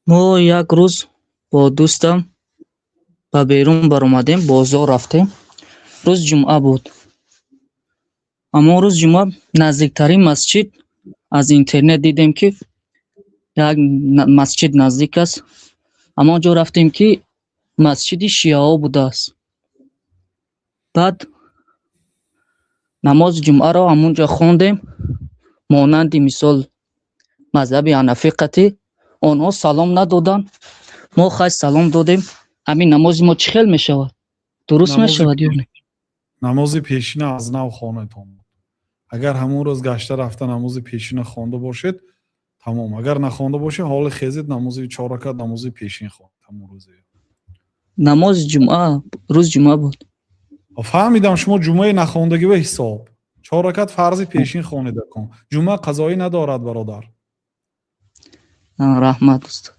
Мо як рӯз бо дӯстам ба берун баромадем, бозор рафтем. Рӯзи ҷумъа буд. Ҳамон рӯзи ҷумъа наздиктарин масҷид аз интернет дидем, ки як масҷид наздик аст. Ҳамон ҷо рафтем, ки масҷиди шиаҳо будааст. Баъд намози ҷумъаро ҳамон ҷо хондем, монанди мисол мазҳаби ҳанафӣ қатӣ. Онҳо салом надоданд, мо хай салом додем. Ҳамин намози мо чӣ хел мешавад? Дуруст мешавад ё не? Намози пешина аз нав хонетон. Агар ҳамон рӯз гашта рафта намози пешина хонда бошед, тамом. Агар нахонда бошед, ҳоли хезед, намози чор ракат намози пешин хонед ҳамон рӯзе. Намози ҷумъа, рӯзи ҷумъа буд. Фаҳмидам, шумо ҷумъаи нахондагӣ ба ҳисоб чор ракат фарзи пешин хонеда кун. Ҷумъа қазоӣ надорад, бародар. Раҳмат, устод.